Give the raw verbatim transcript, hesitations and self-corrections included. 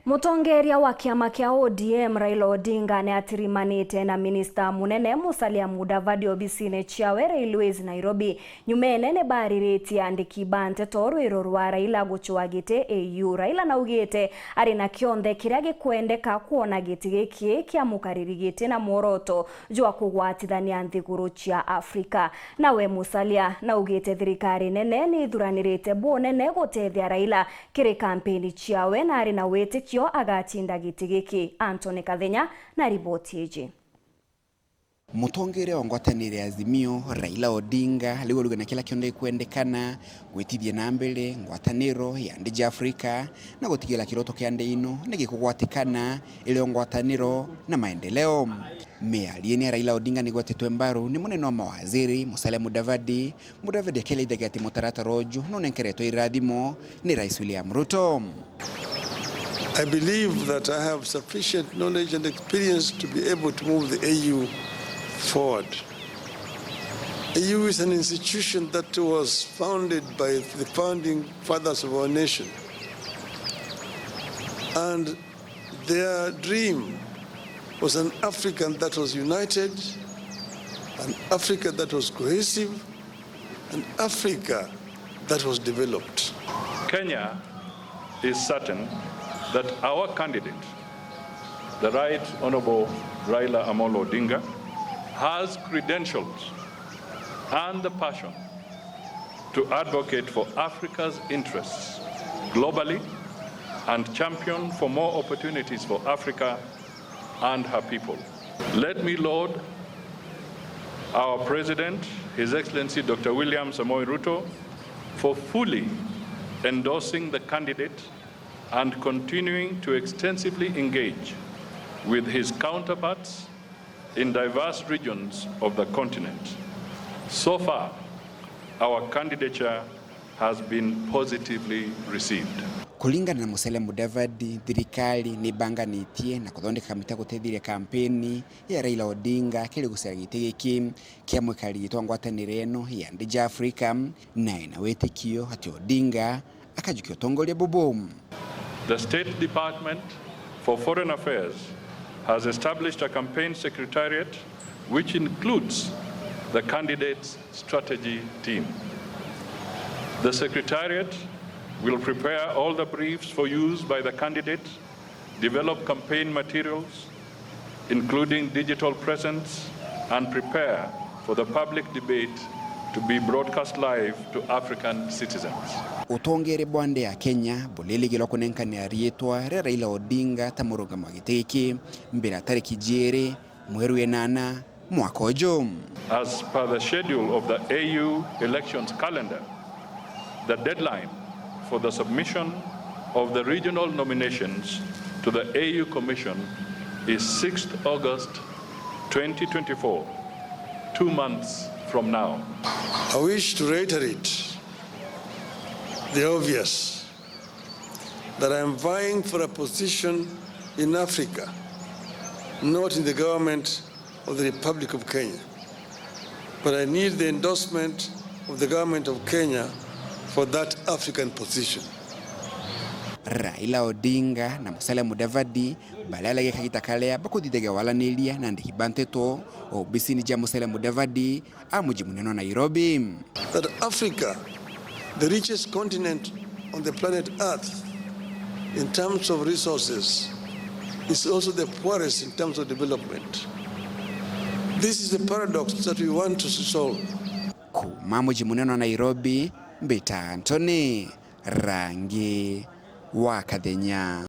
Mutongeria wa kiama kia O D M Raila Odinga ni atirimanite na minista munene Musalia Mudavadi obisine ciawe Railways Nairobi. Nyumene ni bariritie andiki ba nteto rwiro rwa Raila gucwa giti A U. Raila naugite ari na kionthe kiria gikwendeka kwona giti giki kia mukariri giti na mworoto jwa kugwatithania nthiguru cia Afrika. Nawe Musalia naugite thirikari nene ni ithuranirite bunene gutethia Raila kiri kampeni ciawe na ari na witikio agatinda giti giki. Anthony Kathenya na riboti iji. Mutongeria wa ngwataniro ya Azimio, Raila Odinga, riu aruga na kila kionthe gikwendekana gwitithia na mbere ngwataniro ya nthi cia Afrika na gutigira kiroto kia nthi ino ni gikugwatikana irio ngwataniro na maendeleo. Miariene ya Raila Odinga ni gwetetwe mbaru ni munene wa mawaziri Musalia Mudavadi, Mudavadi akielithagia ati mutaratara uju nunenkeretwe irathimo ni Rais William Ruto. I believe that I have sufficient knowledge and experience to be able to move the A U forward. A U is an institution that was founded by the founding fathers of our nation. And their dream was an Africa that was united, an Africa that was cohesive, an Africa that was developed. Kenya is certain that our candidate, the Right Honorable Raila Amolo Odinga, has credentials and the passion to advocate for Africa's interests globally and champion for more opportunities for Africa and her people. Let me laud our President, His Excellency Doctor William Samoei Ruto, for fully endorsing the candidate and continuing to extensively engage with his counterparts in diverse regions of the continent. So far, our candidature has been positively received. Kuringana na Musalia Mudavadi, thirikari ni ibanganitie na kuthondeka kamiti ya guteithiria kampeni ya Raila Odinga kiri gucera giti giki kia mwikari gitwa ngwataniro ino ya nthi ja Afrika, na ina witikio ati Odinga akajukia utongoria bubu. The State Department for Foreign Affairs has established a campaign secretariat which includes the candidates' strategy team. The secretariat will prepare all the briefs for use by the candidate, develop campaign materials, including digital presence, and prepare for the public debate to be broadcast live to African citizens. Utongeria bwa nthi ya Kenya buririgirwa kunenkanira riitwa ria Raila Odinga ta murungami wa giti giki mbere ya tariki jiiri mweri wa inana mwaka uju. As per the schedule of the A U elections calendar, the deadline for the submission of the regional nominations to the A U Commission is sixth August twenty twenty-four, two months from now. I wish to reiterate the obvious, that I am vying for a position in Africa, not in the government of the Republic of Kenya. But I need the endorsement of the government of Kenya for that African position. Raila Odinga na Musalia Mudavadi bararagia kagita karia bakuthithagia waraniria na andiki ba nteto obisini ja Musalia Mudavadi a muji munene wa Nairobi. That Africa, the richest continent on the planet Earth in terms of resources, is also the poorest in terms of development. This is the paradox that we want to solve. Kuuma muji munene wa Nairobi, mbita Anthony Rangi wa Kathenya.